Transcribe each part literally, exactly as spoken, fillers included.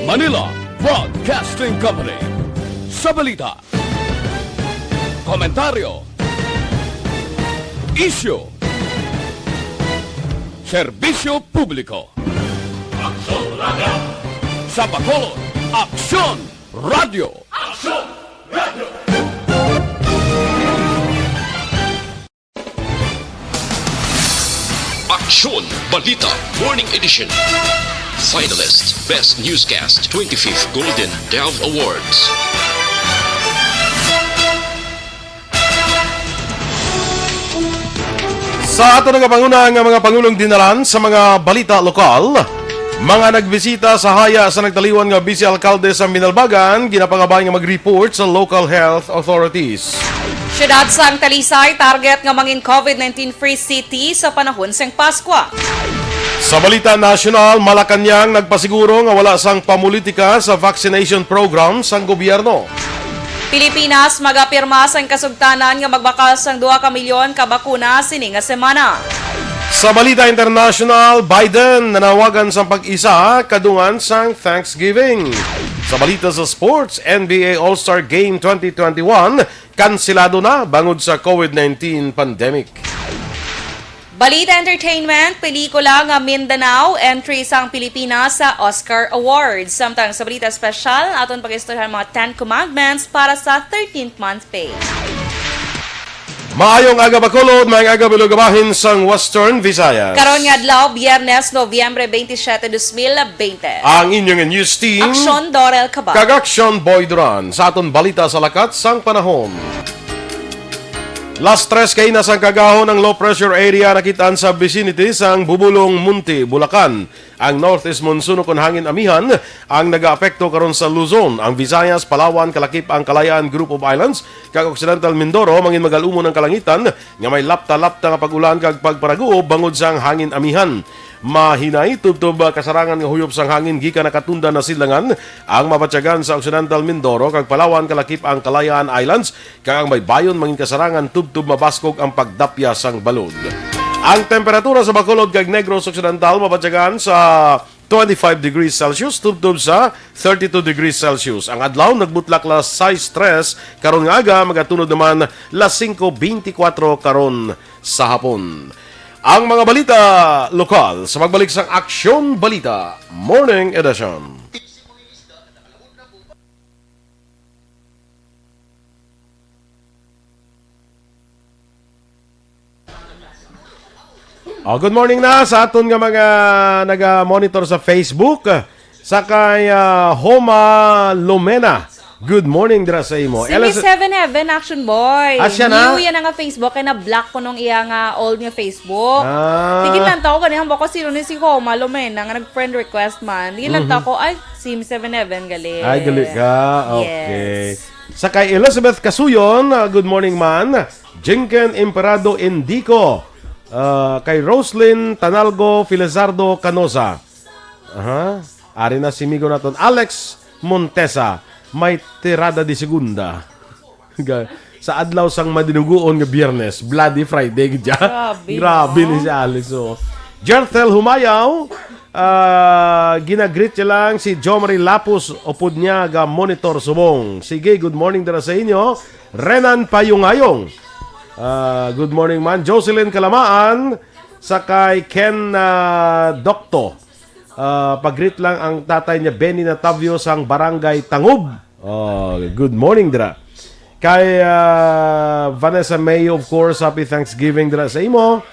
Manila Broadcasting Company. Sa balita, komentaryo, isyu, serbisyo publiko. Aksyon Radio. Sa Bacolod, Aksyon Radio. Aksyon Radio. Aksyon Balita Morning Edition. Finalist Best Newscast twenty-fifth Golden Dove Awards. Sa ato nagapanguna nga mga pangulong dinalan sa mga balita lokal, mga nagbisita sa haya sa nagtaliwan nga Vice Alkalde sa Minalbagan, ginapangabay nga mag-report sa local health authorities. Siyudad sang Talisay, target nga mangin COVID nineteen free city sa panahon sang Paskwa. Sa balita nasyonal, Malacañang nagpasiguro nga wala sang pamulitika sa vaccination program sang gobyerno. Pilipinas magapirma sang kasugtanan nga magbakal sang duha ka milyon ka bakuna sini nga semana. Sa balita international, Biden nanawagan sang pag-isa kadungan sang Thanksgiving. Sa balita sa sports, N B A All-Star Game twenty twenty-one, kanselado na bangod sa COVID nineteen pandemic. Balita entertainment, pelikula nga Mindanao, entry sang Pilipinas sa Oscar Awards. Samtang sa balita espesyal, aton pag-istoryahan mga Ten Commandments para sa thirteenth month pay. Maayong aga, Bacolod, maayong aga, Bilog, bahin sang Western Visayas. Karon nga adlaw, Biyernes, Nobyembre twenty-seven, dos mil bente. Ang inyong news team, Aksyon Dorel Cabal. Kag Aksyon Boy Duran, sa aton balita sa lakat sang panahon. Las tres kaina sang kagahon ang low pressure area nakitaan sa vicinity sang Bubulong, Munti, Bulacan. Ang northeast monsoon ukon hangin amihan ang nagaapekto karon sa Luzon, ang Visayas, Palawan, Kalakip, ang Kalayaan Group of Islands, kag Occidental Mindoro. Mangin magalumon ang kalangitan nga may lapta-lapta nga pag-ulan kag pagparaguob bangod sang hangin amihan. Mahinay tubtob kasarangan nga huyop sang hangin gikan nakatundan na sidlangan ang mabatyagan sa Occidental Mindoro kag Palawan, Kalakip, ang Kalayaan Islands, kag ang baybayon mangin kasarangan tubtob mabaskog ang pagdapya sang balod. Ang temperatura sa Bacolod kag Negros Occidental mabatyagan sa twenty-five degrees Celsius tubtob sa thirty-two degrees Celsius. Ang adlaw nagbutlak las sais tres karon nga aga, magatunod naman las singko beintikwatro karon sa hapon. Ang mga balita lokal sa pagbalik sang Aksyon Balita Morning Edition. Oh, good morning na sa aton nga mga naga-monitor sa Facebook. Sa kay, ah, Homa Lomena, good morning dira sa imo. Si L S Miss Heaven Heaven, Action Boy. Ah, siya na? New yan nga Facebook, kay na-block ko nung iya nga old nga Facebook. Ah. Tigin lang tao, ganyan ba ko, sino ni si Homa Lomena nga nag-friend request man. Tigin lang Mhm. tao ko, ay, si Miss Heaven Heaven, gali. Ay, gali ka. Okay. Yes. Sa kay Elizabeth Casuyon, ah, good morning, man. Jinken Emperado Indico, ah, kay Roslyn Tanalgo Felizardo Canosa. Aha. Ari na si migo naton, Alex Montesa, may tirada de segunda. Ga-, sa adlaw sang madinuguon nga Biyernes, Bloody Friday gid siya. Grabe, Grabe no? ni si Alex, oh. Jerthel Humayaw, ah, ginagreet niya lang si Jomari Lapus, upod niya ga monitor subong. Sige, good morning dira sa inyo. Renan Payungayong. Ah, good morning man. Jocelyn Kalamaan, sa kay Ken, ah, Docto. Ah, pag-greet lang ang tatay niya, Benny Natavio, sang Barangay Tangub. Oh, good morning dira. Kay, ah, Vanessa May, of course, happy Thanksgiving dira sa imo.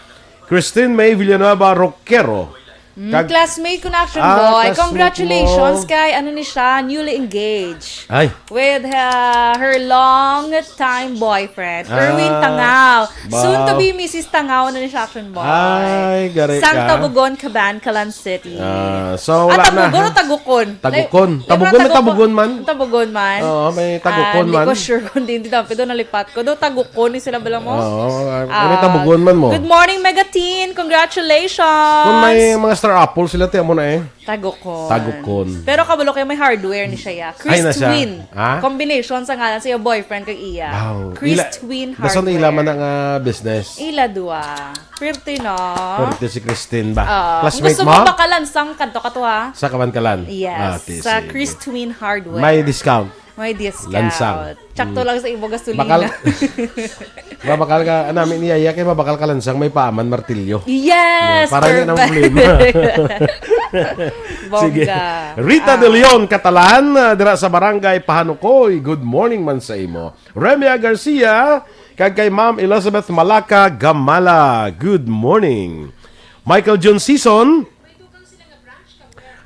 Christine May Villanueva Roquero. Mm, Kag- classmate ko na, Action Ah, Boy. classmate Congratulations mo. kay, ano ni siya, newly engaged Ay. with, uh, her long-time boyfriend, Erwin Ah, Tangao. ba. Soon to be Missus Tangao na ni siya, Action Boy. Ay, gari Sang ka. Tabugon, Cabancalan City. Ah, so, Ah, wala na, Tabugon ha? o Tagukon? Tagukon. Ay, Tabugon, may Tagugon. Tabugon man. Tabugon man. Oo, may Tagukon Ah, hindi man. ko sure kung di, hindi daw, pero nalipat ko. Do Tagukon ni sila bala mo? Oo, ah, may Ah, Tabugon man mo. Good morning, Mega Teen. Congratulations. Kung may mga Apple sila, ti, amo na eh. Tagukon. Tagukon. Pero kabalo kay may hardware ni siya, ya. Ay, na siya. Christwin. Ha? Combination sa ngalan sa iya boyfriend kag iya. Wow. Christwin Hardware. Dason ila man na nga business. Ila dua. Pirti, no? Pirti si Christine ba? Ah, classmate mo? Gusto mo ba kalansang kadto ka to, ha? Sa Kabankalan? Yes, Ah, ti, sa sige. Christwin Hardware. May discount. May discount. Lansang. Tsakto Mm. lang sa imo gasolina. Bakal, mabakal ka, anami ni Yaya, kay mabakal ka lansang may paaman martilyo. Yes! Yeah, para yun ang perfect. Problema. Sige. Bongga. Rita Ah. De Leon Catalan, ah, dira sa Barangay Pahanukoy. Good morning man sa imo. Remia Garcia, kag kay Ma'am Elizabeth Malaka Gamala. Good morning. Michael John Season,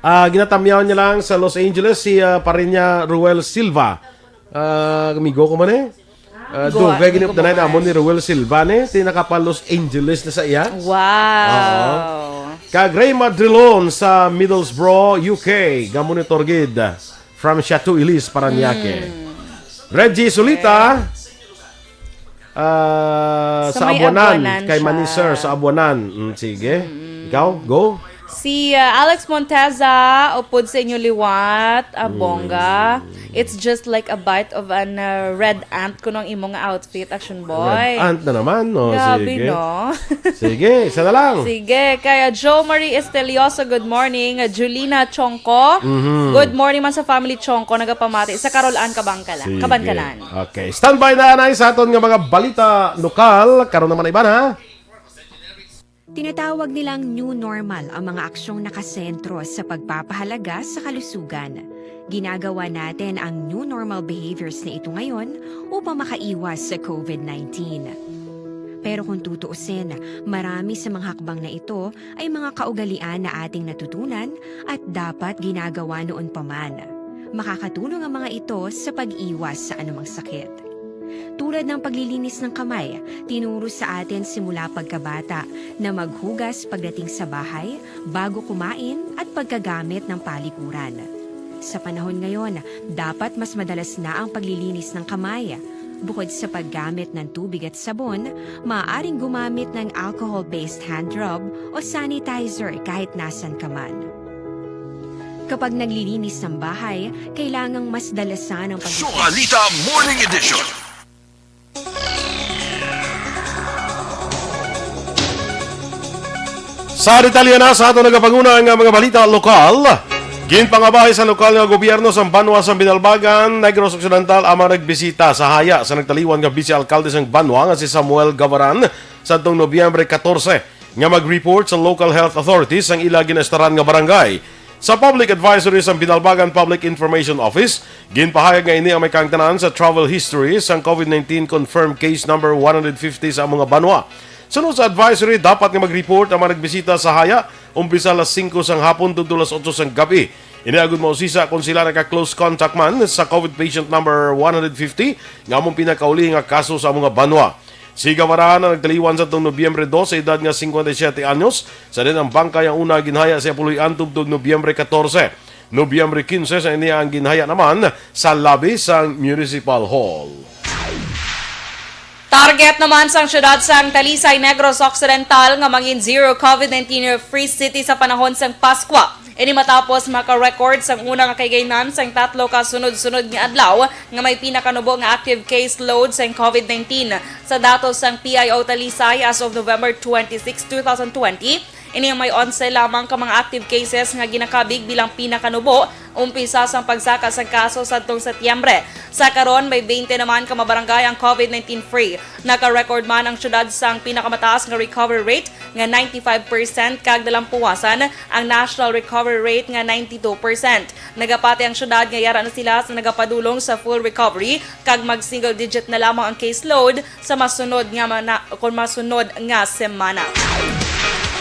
Ah, ginatamyaw niya lang sa Los Angeles si, ah, Parinya Ruel Silva. Ah, amigo ko man eh. Ah, Amigo, dugay amigo ginupdanay mo, namon ni Ruel Silva ni, ti nakapa Los Angeles na sa iya. Wow. Oo. Kag Ray Madrilon sa Middlesbrough, U K, nga monitor gid from Chateau Elise, Parañaque. Mm. Reggie Solita, Ah, Sa sa may Abuanan, Abuanan kay siya. Manisser sa Abuanan. Mm, sige. Mm-mm. Ikaw, go. Si, ah, Alex Monteza, upod sa inyo liwat, ah, Mm. bongga. It's just like a bite of an, ah, red ant kuno ang imo nga outfit, Action Boy. Red ant na naman, no? Grabe, Sige. no? Sige, isa na lang. Sige, kaya Joe Marie Estelioso, good morning. Julina Chongko, Mhm. good morning man sa family Chongko, nagapamati sa Carol Ann Kabangkala-, Sige. Kabankalan. Okay. Standby na, anay, sa aton nga mga balita lokal. Karon naman, Ivan, ha? Tinatawag nilang new normal ang mga aksyong nakasentro sa pagpapahalaga sa kalusugan. Ginagawa natin ang new normal behaviors na ito ngayon upang makaiwas sa covid nineteen. Pero kung tutuusin, marami sa mga hakbang na ito ay mga kaugalian na ating natutunan at dapat ginagawa noon pa man. Makakatulong ang mga ito sa pag-iwas sa anumang sakit. Tulad ng paglilinis ng kamay, tinuro sa atin simula pagkabata na maghugas pagdating sa bahay, bago kumain, at pagkagamit ng palikuran. Sa panahon ngayon, dapat mas madalas na ang paglilinis ng kamay. Bukod sa paggamit ng tubig at sabon, maaaring gumamit ng alcohol-based hand rub o sanitizer kahit nasan ka man. Kapag naglilinis ng bahay, kailangang mas dalasan ang pag- Sukalita Morning Edition. Sa detalye na sa aton nagapanguna nga mga balita lokal, ginpangabahay sa lokal nga gobyerno sa banwa sa Binalbagan, Negros Occidental, ang mga nagbisita sa haya sa nagtaliwan nga Vice Alkalde sang banwa nga si Samuel Gavaran sadtong Nobyembre katorse nga mag-report sa local health authorities sang ila ginastaran nga barangay. Sa public advisory sang Binalbagan Public Information Office, ginpahayag nga ini ang may kaangtanan sa travel history sang covid nineteen confirmed case number one hundred fifty sa among banwa. Sunod sa advisory, dapat nga mag-report ang mga nagbisita sa haya umpisa alas singko sang hapon tubtob alas otso sang gab-i. Ini agud mausisa kon sila naka-close contact man sa covid patient number one hundred fifty nga among pinakauli nga kaso sa among banwa. Si Gavaran ang nagtaliwan sadtong Nobyembre dos sa edad nga singkwenta y siyete anyos, sa diin ang bangkay ang una ginhaya sa iya puloy-an tubtob Nobyembre katorse. Nobyembre kinse sa ini ang ginhaya naman sa lobby sang Municipal Hall. Target naman sang siyudad sang Talisay, Negros Occidental nga mangin zero covid nineteen free city sa panahon sang Paskwa. Ini matapos maka-record sang una nga kahigayunan sang tatlo ka sunod-sunod nga adlaw nga may pinakanubo nga active case load sang covid nineteen. Sa datos sang P I O Talisay as of November twenty-six, two thousand twenty, ini ang may onse lamang ka mga active cases nga ginakabig bilang pinakanubo umpisa sang pagsaka sang kaso sadtong Setyembre. Sa karon, may twenty naman ka mga barangay ang covid nineteen free. Naka-record man ang siyudad sang pinakamataas nga recovery rate nga ninety-five percent kag nalampuwasan ang national recovery rate nga ninety-two percent. Nagapati ang siyudad nga yara na sila sa nagapadulong sa full recovery kag mag-single digit na lamang ang caseload sa masunod nga mana-, kon masunod nga semana.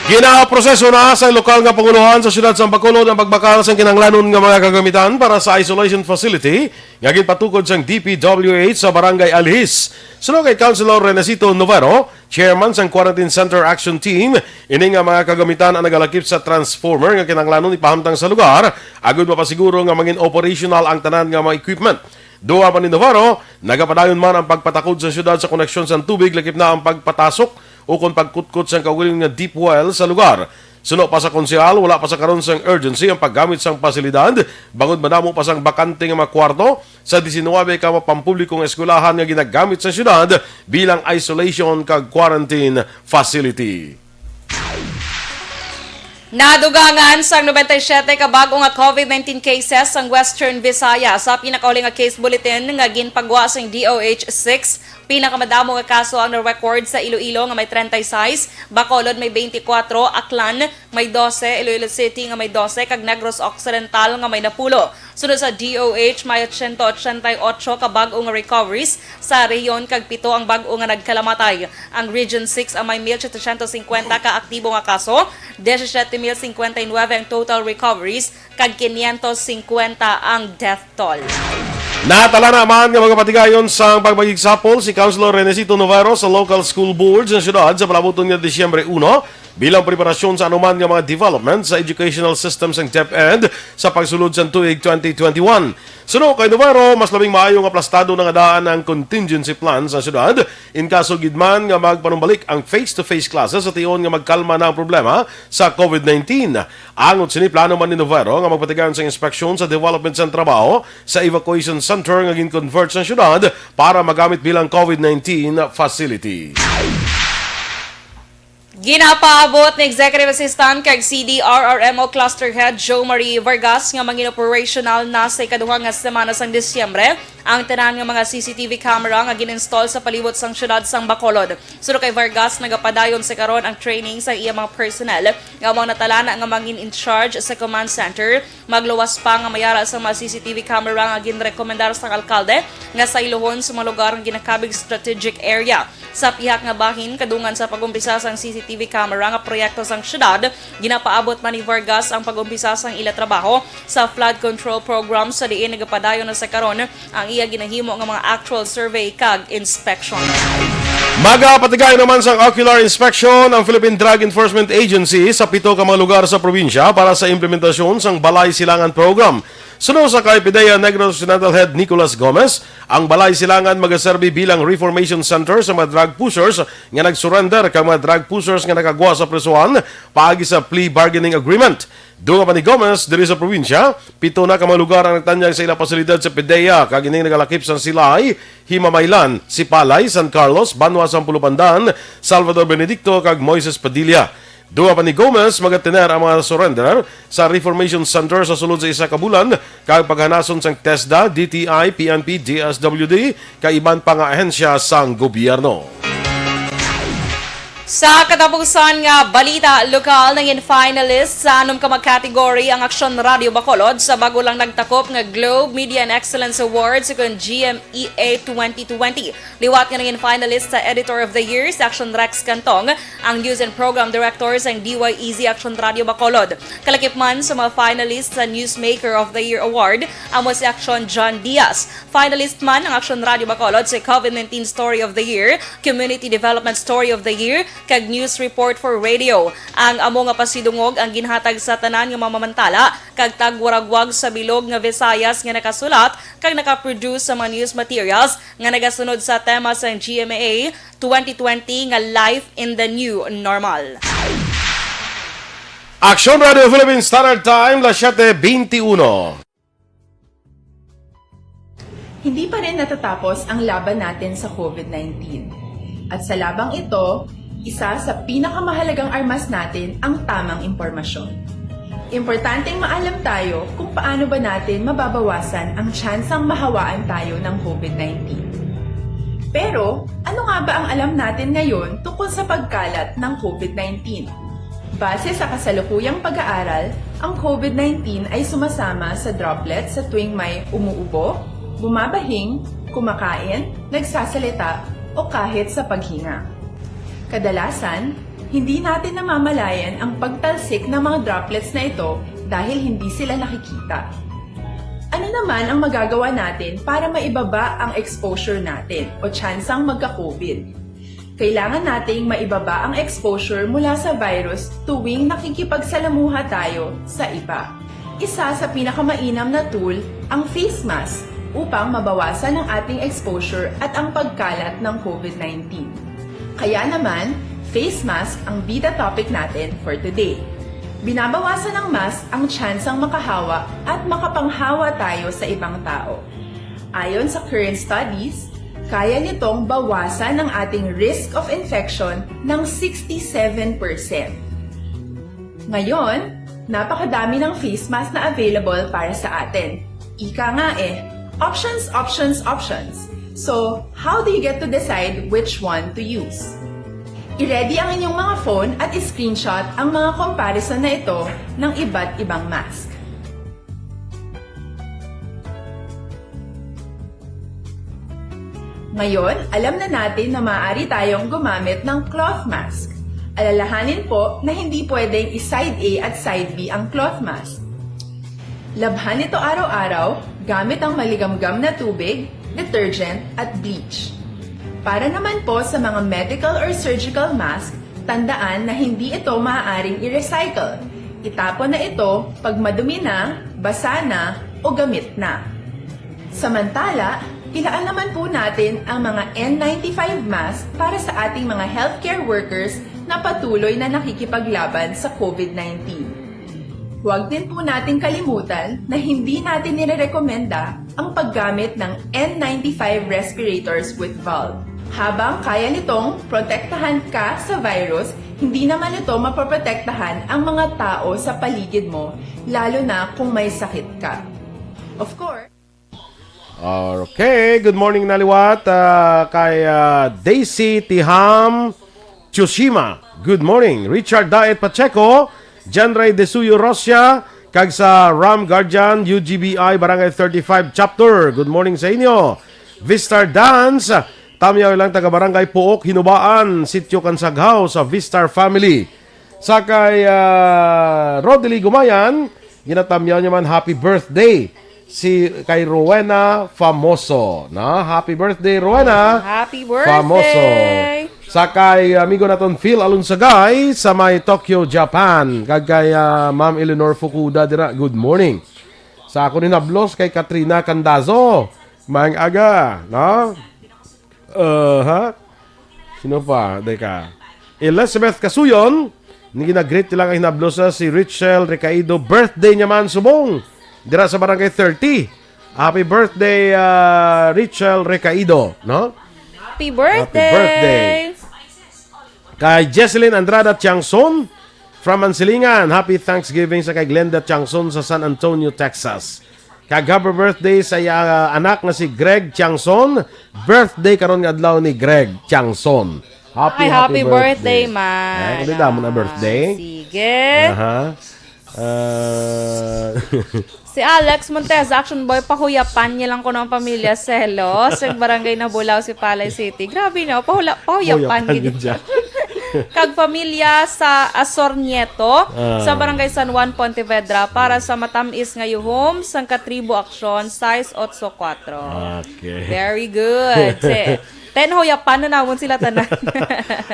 Ginaproseso na sa lokal nga pangulohan sa siyudad sa Bacolod ang pagbakal sang kinahanglanon nga mga kagamitan para sa isolation facility nga ginpatukod sang D P W H sa Barangay Alihis. Suno kay Councilor Renesito Novero, chairman sang Quarantine Center Action Team, ini nga mga kagamitan ang nagalakip sa transformer nga kinahanglanon ipahamtang sa lugar agud mapasiguro nga mangin operational ang tanan nga mga equipment. Duwa pa ni Novero, nagapadayon man ang pagpatakod sa siyudad sa koneksyon sang tubig, lakip na ang pagpatasok ukon pagkutkot sang kaugalingon nga deep well sa lugar. Suno pa sa konsehal, wala pa sa karon sang urgency ang paggamit sang pasilidad, bangod madamo pa sang bakante nga mga kwarto sa diecinuebe ka mga pampublikong eskwelahan nga ginagamit sa syudad bilang isolation kag quarantine facility. Nadugangan sang ninety-seven ka bag-o nga COVID nineteen cases ang Western Visayas. Sa pinakauli nga case bulletin nga ginpagwa sang D O H six, pinakamadamo nga kaso ang na-record sa Iloilo nga may treinta y seis, Bacolod may twenty-four, Aklan may doce, Iloilo City nga may doce, kag Negros Occidental nga may napulo. Sunod sa D O H, may ochenta ochenta y ocho ka bag-o nga recoveries sa rehiyon kag pito ang bag-o nga nagkalamatay. Ang Region six ang may mil setecientos cincuenta ka aktibo nga kaso, diecisiete mil cincuenta y nueve ang total recoveries, kag quinientos cincuenta ang death toll. Natalana man nga magapatigayon sang pagpakigsapol si Councilor Renesito Navarro sa local school board sa syudad sa palabuton nga Disyembre uno bilang preparasyon sa anuman nga mga development sa educational system sang DepEd sa pagsulod sang tuig twenty twenty-one. Suno kay Navarro, mas labing maayo nga plastado na nga daan ang contingency plan sa syudad in kaso gid man nga magpanumbalik ang face-to-face classes sa tion nga magkalma na ang problema sa COVID nineteen. Angot sini, plano man ni Navarro nga magpatigayon sang inspeksyon sa development sang trabaho sa evacuation center nga gin-convert sa syudad para magamit bilang COVID nineteen facility. Ginapaabot ni Executive Assistant kag C D R R M O Cluster Head Jo Marie Vargas nga mangin-operational na sa ikaduha nga semana sang Disyembre ang tanan nga mga C C T V camera nga gin-install sa palibot sang syudad sang Bacolod. Suno kay Vargas, nagapadayon sa karon ang training sa iya mga personnel nga amo ang natalana nga mangin in charge sa command center. Magluwas pa nga mayara sa mga C C T V camera nga ginrekomendar sang alkalde nga saylohon sa mga lugar nga ginakabig strategic area. Sa pihak nga bahin, kadungan sa pag-umpisa sang C C T V camera nga proyekto sang syudad, ginapaabot man ni Vargas ang pag-umpisa sang ila trabaho sa flood control program, sa diin nagapadayon na sa karon ang iya ginahimo nga mga actual survey kag inspection. Magapatigayon naman sang ocular inspection ang Philippine Drug Enforcement Agency sa pito ka mga lugar sa probinsya para sa implementasyon sang Balay Silangan Program. Suno sa kay PDEA Negros Occidental Head Nicolas Gomez, ang Balay Silangan magaserbi bilang reformation center sa mga drug pushers nga nag-surrender kag mga drug pushers nga nakagwa sa prisuhan paagi sa plea bargaining agreement. Dugang pa ni Gomez, diri sa probinsya, pito na ka mga lugar ang nagtanyag sa ilang pasilidad sa PDEA, kag ining nagalakip sang Silay, Himamaylan, Sipalay, San Carlos, Banwa sang Pulupandan, Salvador Benedicto, kag Moises Padilla. Dugang pa ni Gomez, magatener ang mga surrenderer sa Reformation Center sa sulod sa isa ka bulan, kag paghanason sang TESDA, D T I, P N P, D S W D, kag iban pa nga ahensya sang gobyerno. Sa katapusan nga balita lokal, nangin finalist sa anom ka mga category ang Aksyon Radio Bacolod sa bago lang nagtakop nga Globe Media and Excellence Awards, kon G M E A twenty twenty. Liwat nga nangin finalist sa Editor of the Year si Aksyon Rex Cantong, ang News and Program Director sang D Y E Z Aksyon Radio Bacolod. Kalakip man sa mga finalist sa Newsmaker of the Year Award, amo si Aksyon John Diaz. Finalist man ang Aksyon Radio Bacolod sa COVID nineteen Story of the Year, Community Development Story of the Year, kag News Report for Radio. Ang amo nga pasidungog ang ginhatag sa tanan nga mamamantala kag tagwaragwag sa bilog nga Visayas nga nakasulat kag nakaproduce sa mga news materials nga nagasunod sa tema sang G M A twenty twenty nga Life in the New Normal. Aksyon Radio Philippine Standard Time, las siete veintiuno. Hindi pa rin natatapos ang laban natin sa COVID nineteen. At sa labang ito, isa sa pinakamahalagang armas natin ang tamang impormasyon. Importanteng maalam tayo kung paano ba natin mababawasan ang tsansang mahawaan tayo ng COVID nineteen. Pero, ano nga ba ang alam natin ngayon tungkol sa pagkalat ng COVID nineteen? Base sa kasalukuyang pag-aaral, ang COVID nineteen ay sumasama sa droplet sa tuwing may umuubo, bumabahing, kumakain, nagsasalita, o kahit sa paghinga. Kadalasan, hindi natin namamalayan ang pagtalsik ng mga droplets na ito dahil hindi sila nakikita. Ano naman ang magagawa natin para maibaba ang exposure natin o tsansang magka-COVID? Kailangan nating maibaba ang exposure mula sa virus tuwing nakikipagsalamuha tayo sa iba. Isa sa pinakamainam na tool ang face mask upang mabawasan ang ating exposure at ang pagkalat ng COVID nineteen. Kaya naman, face mask ang bida topic natin for today. Binabawasan ng mask ang tsansang makahawa at makapanghawa tayo sa ibang tao. Ayon sa current studies, kaya nitong bawasan ang ating risk of infection ng sixty-seven percent. Ngayon, napakadami ng face mask na available para sa atin. Ika nga eh, options, options, options. So, how do you get to decide which one to use? I-ready ang inyong mga phone at i-screenshot ang mga comparison na ito ng iba't ibang mask. Ngayon, alam na natin na maaari tayong gumamit ng cloth mask. Alalahanin po na hindi pwedeng i-side A at side B ang cloth mask. Labhan ito araw-araw gamit ang maligamgam na tubig, detergent, at bleach. Para naman po sa mga medical or surgical mask, tandaan na hindi ito maaaring i-recycle. Itapon na ito pag madumi na, basa na, o gamit na. Samantala, ilaan naman po natin ang mga N ninety-five mask para sa ating mga healthcare workers na patuloy na nakikipaglaban sa COVID nineteen. Huwag din po nating kalimutan na hindi natin nirerekomenda ang paggamit ng N ninety-five respirators with valve. Habang kaya nitong protektahan ka sa virus, hindi naman ito mapoprotektahan ang mga tao sa paligid mo, lalo na kung may sakit ka. Of course, Okay, good morning na liwat ah, kay ah, Daisy Tiham Tsushima. Good morning. Richard Daet Pacheco, John Ray Desuyo Rosia, kag sa Ram Guardian, U G B I, Barangay thirty-five Chapter. Good morning sa inyo. Vistar Dance, tamyaw lang taga Barangay Puok, Hinubaan, Sitio Kansaghaw sa Vistar Family. Sa kay ah, Rodely Gumayan, ginatamyaw niya man happy birthday si kay Rowena Famoso, no? Happy birthday, Rowena. Happy birthday! Famoso. Sa kay amigo naton Phil Alonsagay sa may Tokyo, Japan. Kag kay ah, Ma'am Eleanor Fukuda dira, good morning. Sa akon hinablos kay Katrina Candazo, maayong aga, no? Uh, ha? Sino pa? Deka. Elizabeth Kasuyon, ni ginagreet nila nga hinablos na si Richel Recaido. Birthday niya man, subong. Dira sa Barangay thirty. Happy birthday, ah, Richel Recaido, no? Happy birthday! Happy birthday! Kay Jesselyn Andrada Tiangson from Mansilingan, happy Thanksgiving sa kay Glenda Tiangson sa San Antonio, Texas. Kag happy birthday sa iya anak nga si Greg Tiangson. Birthday karon nga adlaw ni Greg Tiangson. Happy, Ay, happy birthday, man. Ay, kami damo na birthday. Sige. Aha. Ah, Si Alex Montez, Action Boy, pahuyapan niya lang kuno ang pamilya Selos, sa barangay Nabulaw, Sipalay City. Grabe, no? Pahula, pahuyapan Pahuyapan gid gid siya. Kag pamilya sa Asornieto, Ah. sa barangay San Juan, Pontevedra, para sa Matamis nga Yuhom, sang Katribo Aksyon, sais otso kuwatro. Okay. Very good. Si, ten, huyapan na namon sila tanan.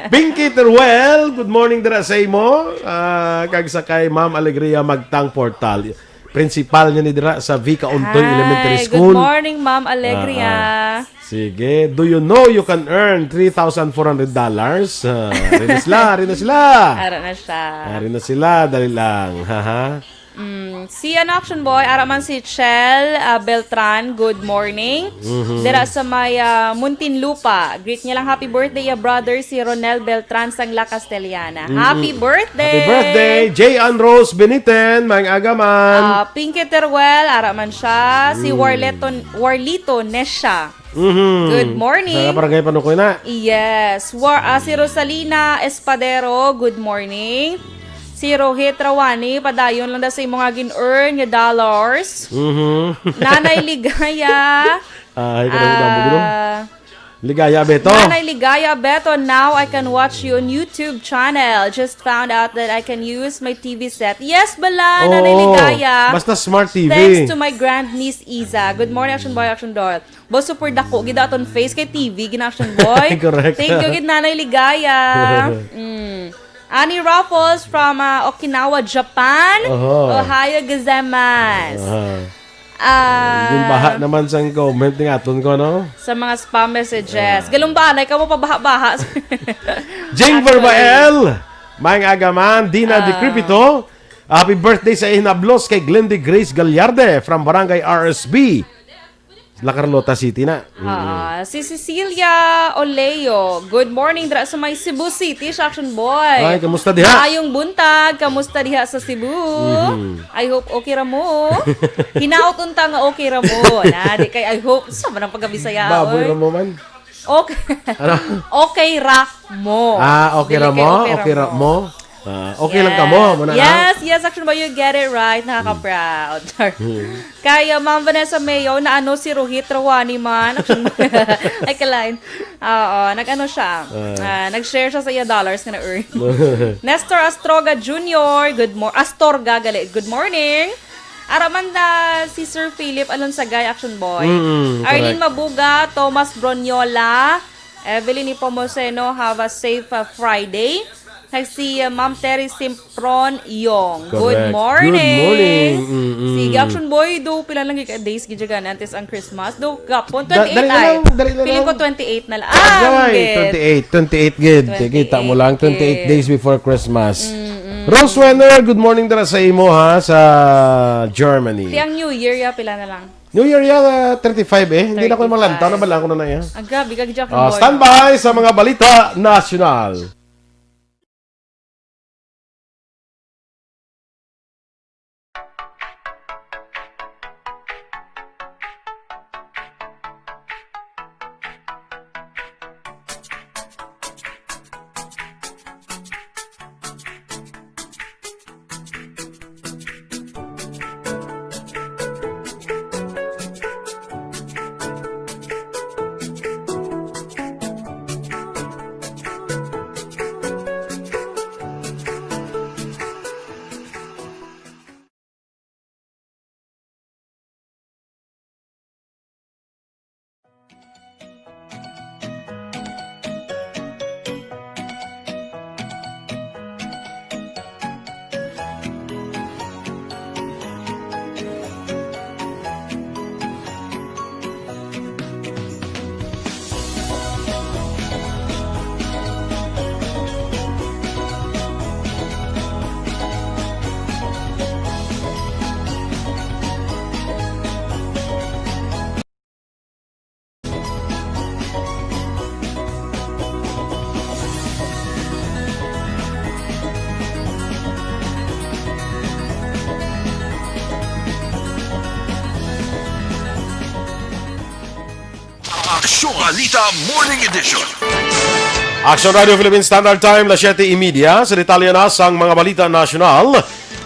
Pinky Teruel, good morning dira sa imo. Ah, kag sa kay Ma'am Alegria Magtang Portal. Principal niya ni dira sa Vica Ontoy Hi, Elementary good School. Morning, Ma'am Alegria. Ah, ah. Sige, do you know you can earn three thousand four hundred dollars? Ah, rin na sila, rin na sila. Ara na siya. Ari na sila, dali lang. Haha. Mm, si ano, Action Boy, ara man si Chel ah, Beltran, good morning. Mhm. Dira sa may ah, Muntinlupa, greet niya lang happy birthday ya brother si Ronel Beltran sang La Castellana. Happy birthday! Happy birthday, Jay Ann Rose Beniten, maayong aga man. Ah, Pinky Teruel, ara man siya. Si Mm. Warleto, Warlito Nesha. Mhm. Good morning. Sa barangay Panukoy na. Yes. War, ah, si Rosalina Espadero, good morning. Si Rohit Rawani, padayon lang daw sa imo nga gin-earn nga dollars. Mhm. Nanay Ligaya. Ay, kanang damo, gino. Ah, Ligaya, Beto. Nanay Ligaya Beto, now I can watch you on YouTube channel. Just found out that I can use my T V set. Yes, bala, Nanay Oo. Ligaya. Basta smart T V. Thanks to my grand niece Iza. Good morning, Action Boy, Action Doll. Boss, super dako gid aton face kay T V gina, Action Boy. Correct. Thank you gid, Nanay Ligaya. Mm. Annie Ruffles from ah, Okinawa, Japan. Oho. Ohayo gozaimasu. Ah. Ah, Ginbaha naman sang comment ni aton ko, no? Sa mga spam messages. Galumbanay ka mo pabaha-baha. Jing Actually. Verbael, maayong aga man, Dina Ah. Decrepito, Happy birthday sa Hinablos kay Glendy Grace Gallarde from Barangay R S B, La Carlota City na. Mm. Ah, si Cecilia Oleo, "Good morning dira sa may Cebu City, sa Action Boy." Ay, kamusta diha? Maayong buntag, kamusta diha sa Cebu? Mhm. I hope okay ra mo. Hinaot unta nga okay ra mo. Na, di kay I hope. Sa man ang pagkabisaya, Baboy oy. Ra mo man. Okay. Ano? Okay ra mo. Ah, okay ra mo? Dili kay okay ra mo? Ah, okay lang ka mo? Muna na? Yes, yes, Action Boy, you get it right. Nakaka-proud. Hmm. Kay, uh, Ma'am Vanessa Mayo, na ano si Rohit Rawani man. Ay, kalain. Oo, nag-ano siya. Ah. Ah, nag-share siya sa iya dollars nga na-earn. Nestor Astroga Junior, good mor-, Astorga, gali. Good morning. Ara man na si Sir Philip Alonsagay, Action Boy. Mm, Arlene correct. Mabuga, Thomas Bronyola, Evelyn Nepomuceno, have a safe, uh, Friday. Kag si, uh, Ma'am Terry Simpron Yong. Good Correct. Morning. Good morning. Mm, mm. Sige, Action Boy, do pila lang ka days gid dyan, antes ang Christmas. Do gapon, Da-, dali twenty-eight na ay. Lang, dali na Feeling lang. Ko twenty-eight na lang. Agay, Gid. Twenty-eight, twenty-eight gid. Twenty-eight Kita mo lang, twenty-eight gid. Days before Christmas. Mm, mm. Rose Wenner, good morning dira sa imo, ha, sa Germany. Ti ang New Year, ya, pila na lang? New Year, ya, ah, thirty-five eh. Hindi na ko Thirty-five. Malantaw na ba lang ako na na, ya? Ang grabe, kag Jack Ah, Boy. Standby sa mga balita nasyonal. Aksyon Balita Morning Edition. Aksyon Radio Philippine Standard Time, las siete y media. Sa detalye na sang mga balita nasyonal,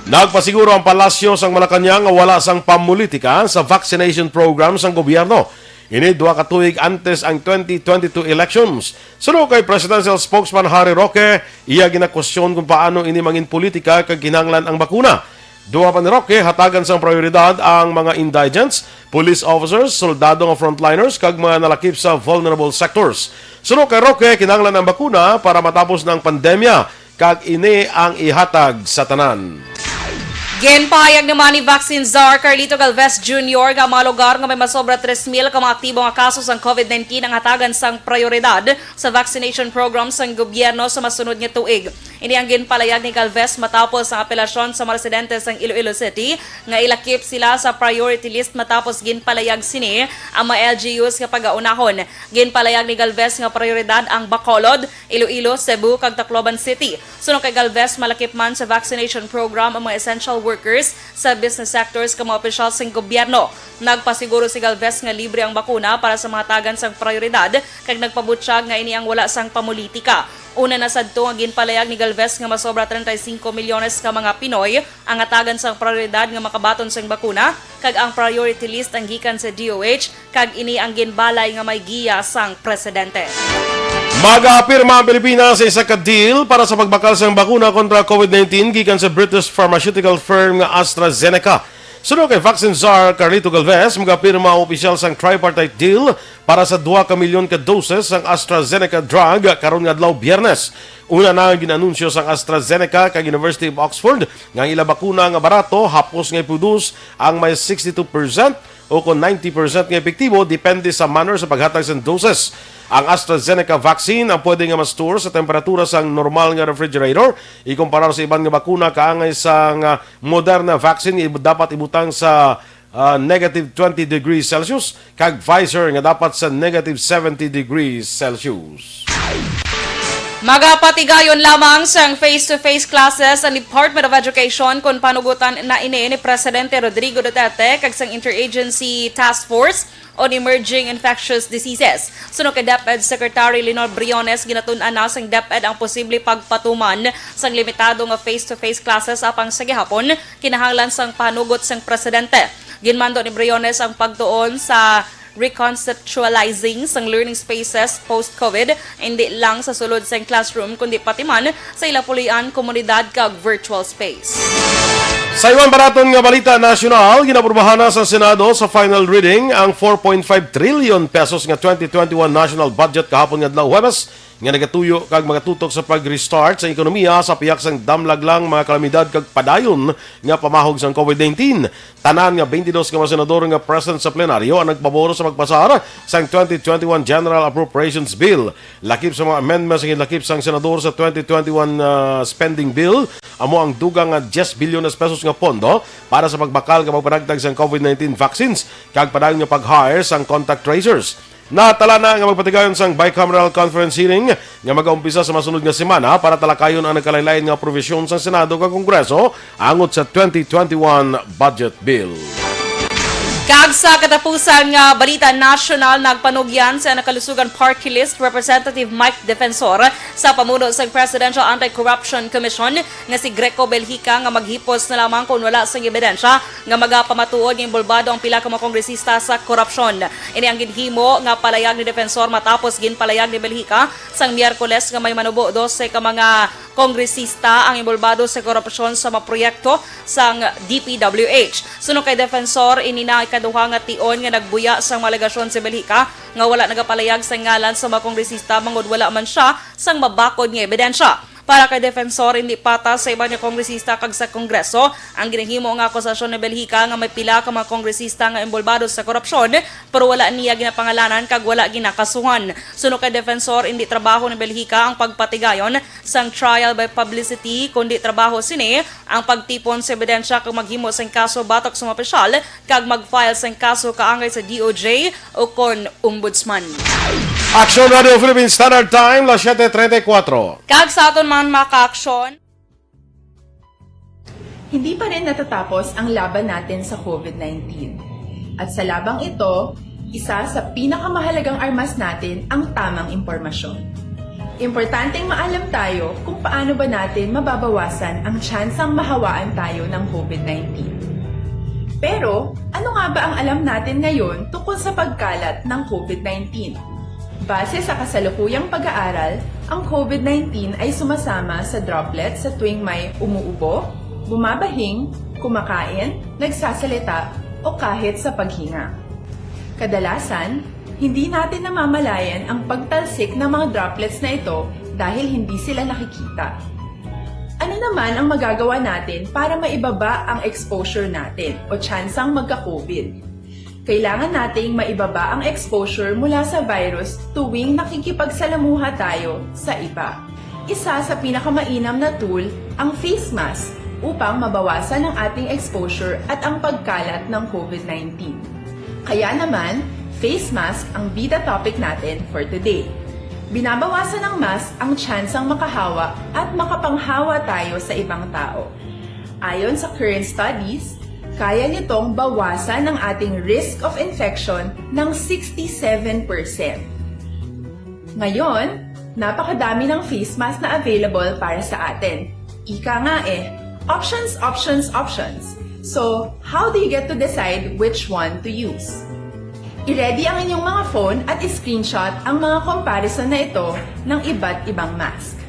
nagpasiguro ang Palasyo sang Malacañang nga wala sang pamulitika sa vaccination program sang gobyerno. Ini dua ka tuig antes ang twenty twenty-two elections. Suno kay Presidential Spokesman Harry Roque, iya ginakwestiyon kung paano ini mangin politika kag kinahanglan ang bakuna. Duha pa ni Roque, hatagan sang prioridad ang mga indigents, police officers, soldado nga frontliners, kag mga nalakip sa vulnerable sectors. Suno kay Roque, kinahanglan ang bakuna para matapos na ang pandemya, kag ini ang ihatag sa tanan. Ginpahayag naman ni Vaccine Czar Carlito Galvez Junior nga ang mga lugar nga may masobra tres mil ka mga aktibo nga kaso sang COVID nineteen ang hatagan sang prioridad sa vaccination program sang gobyerno sa masunod nga tuig. Ini ang ginpalayag ni Galvez matapos ang apelasyon sa mga residente sang Iloilo City nga ilakip sila sa priority list matapos ginpalayag sini ang mga L G Us nga pagaunahon. Ginpalayag ni Galvez nga prioridad ang Bacolod, Iloilo, Cebu, kag Tacloban City. Suno kay Galvez, malakip man sa vaccination program ang mga essential workers sa business sectors kag mga opisyal sang gobyerno. Nagpasiguro si Galvez nga libre ang bakuna para sa mga tagan sang prioridad, kag nagpabutyag nga ini ang wala sang pamulitika. Una na sadto nga ginpalayag ni Galvez nga masobra treinta y cinco milyones ka mga Pinoy ang hatagan sang prioridad nga makabaton sang bakuna, kag ang priority list ang gikan sa D O H, kag ini ang ginbalay nga may giya sang presidente. Magapirma ang Pilipinas sa isa ka deal para sa pagbakal sang bakuna kontra COVID nineteen gikan sa British pharmaceutical firm nga AstraZeneca. Suno kay Vaccine Czar Carlito Galvez, magapirma ang opisyal sang tripartite deal para sa duha ka milyon ka doses sang AstraZeneca drug karon nga adlaw, Biyernes. Una na ang gin-anunsyo sang AstraZeneca kag University of Oxford nga ang ila bakuna nga barato, hapos nga ipudus ang may sixty-two percent o kon ninety percent nga epektibo, depende sa manner sa paghatag sang doses. Ang AstraZeneca vaccine ang pwede nga ma-store sa temperatura sang normal nga refrigerator, ikumparar sa iban nga bakuna kaangay sang, ah, Moderna vaccine nga ib-, dapat ibutang sa, ah, negative twenty degrees Celsius, kag Pfizer nga dapat sa negative seventy degrees Celsius. Magapatigayon lamang sang face-to-face classes ang Department of Education kon panugutan na ini ni Presidente Rodrigo Duterte kag sang Interagency Task Force on Emerging Infectious Diseases. Suno kay DepEd Secretary Lenore Briones, ginatun-an na sang DepEd ang posible pagpatuman sang limitado nga face-to-face classes, apang sa gihapon kinahanglan sang panugot sang presidente. Ginmando ni Briones ang pagtuon sa reconceptualizing sang learning spaces post-COVID, indi lang sa sulod sang classroom, kundi pati man sa ila puloy-an, komunidad, kag virtual space. Sa iban pa naton nga balita nasyonal, ginaprobahan na sa Senado sa final reading ang four point five trillion pesos nga twenty twenty-one national budget kahapon nga adlaw, Huwebes, nga nagatuyo kag magatutok sa pag-restart sa ekonomiya sa pihak sang damlag lang mga kalamidad kag padayon nga pamahog sang COVID nineteen. Tanan nga twenty-two nga mga senador nga present sa plenaryo ang nagpabor sa pagpasar sang twenty twenty-one General Appropriations Bill. Lakip sa mga amendments nga ginlakip sang senador sa twenty twenty-one, ah, Spending Bill, amo ang dugang nga diyes bilyones pesos nga pondo para sa pagbakal nga pagpanagtag sang COVID nineteen vaccines kag padayon nga pag-hire sang contact tracers. Natala na nga magpatigayon sang bicameral conference hearing nga magaumpisa sa masunod nga semana para talakayon ang nagkalain-lain nga probisyon sang Senado kag Kongreso angot sa twenty twenty-one budget bill. Kag sa katapusan nga balita nasyonal, nagpanugyan sa Nakalusugan Party List Representative Mike Defensor sa pamuno sang Presidential Anti-Corruption Commission nga si Greco Belhica nga maghipos na lamang kon wala sang ebidensya nga magapamatuod nga inbolbado ang pila ka mga kongresista sa korupsyon. Ini ang ginhimo nga palayag ni Defensor matapos ginpalayag ni Belhica sang Miyerkules nga may manubo dose ka mga kongresista ang inbolbado sa korupsyon sa mga proyekto sang D P W H. Suno kay Defensor, ini na ikaduha nga tion nga nagbuya sang mga alegasyon si Belhica nga wala nagapalayag sa ngalan sa mga kongresista bangod wala man siya sang mabakod nga ebidensya. Para kay Defensor, hindi patas sa iban nga kongresista kag sa Kongreso ang ginahimo nga akusasyon ni Belhica nga may pila ka mga kongresista nga inbolbado sa korupsyon pero wala niya ginapangalanan kag wala ginakasuhan. Suno kay Defensor, hindi trabaho ni Belhica ang pagpatigayon sang trial by publicity, kundi trabaho sini ang pagtipon sa ebidensya kag maghimo sang kaso batok sa mga opisyal kag mag-file sang kaso kaangay sa D O J o kon Ombudsman. Action Radio Philippine Standard Time, las siete treinta y cuatro. Kag sa aton man mga ka-aksyon. Hindi pa rin natatapos ang laban natin sa COVID nineteen. At sa labang ito, isa sa pinakamahalagang armas natin ang tamang impormasyon. Importanteng maalam tayo kung paano ba natin mababawasan ang tsansang mahawaan tayo ng COVID nineteen. Pero, ano nga ba ang alam natin ngayon tungkol sa pagkalat ng COVID nineteen? Base sa kasalukuyang pag-aaral, ang COVID nineteen ay sumasama sa droplets sa tuwing may umuubo, bumabahing, kumakain, nagsasalita, o kahit sa paghinga. Kadalasan, hindi natin namamalayan ang pagtalsik ng mga droplets na ito dahil hindi sila nakikita. Ano naman ang magagawa natin para maibaba ang exposure natin o tsansang magka-COVID? Kailangan nating maibaba ang exposure mula sa virus tuwing nakikipagsalamuha tayo sa iba. Isa sa pinakamainam na tool ang face mask upang mabawasan ang ating exposure at ang pagkalat ng COVID nineteen. Kaya naman, face mask ang bida topic natin for today. Binabawasan ng mask ang tsansang makahawa at makapanghawa tayo sa ibang tao. Ayon sa current studies, kaya nitong bawasan ang ating risk of infection ng sixty-seven percent. Ngayon, napakadami ng face mask na available para sa atin. Ika nga eh, options, options, options. So, how do you get to decide which one to use? I-ready ang inyong mga phone at i-screenshot ang mga comparison na ito ng iba't ibang mask.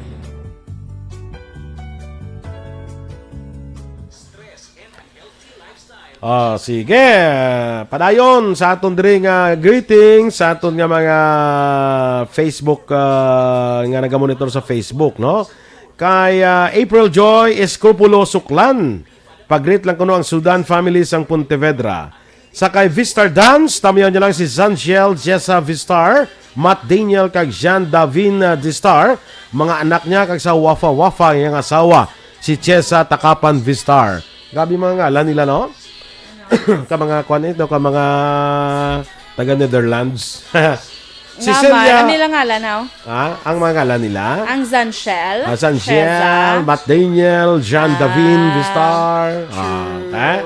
Ah, sige. Padayon sa aton diri nga greetings sa aton nga mga Facebook, ah, nga nagamonitor sa Facebook, no? Kay, ah, April Joy Escopulo Suklan. Pag-greet lang kuno ang Sudan family sang Pontevedra. Sa kay Vistar Dance, tamiyaw niya lang si Zanshel, Jessa Vistar, Matt Daniel, kag Jean Davin, uh, Vistar, mga anak niya, kag sa Wafa Wafa, iyang asawa, si Chesa Takapan Vistar. Grabe mga ngalan nila, no? Ka mga, kwan ito, ka mga taga Netherlands. Si Nga, Celia. Marami lang ngalan, haw? Ha? Ang mga ngalan nila? Ang Zanshel, Ah, Zanshel, Chesa. Matt Daniel, Jean Davin, Ah, Vistar. Ah, true. Eh?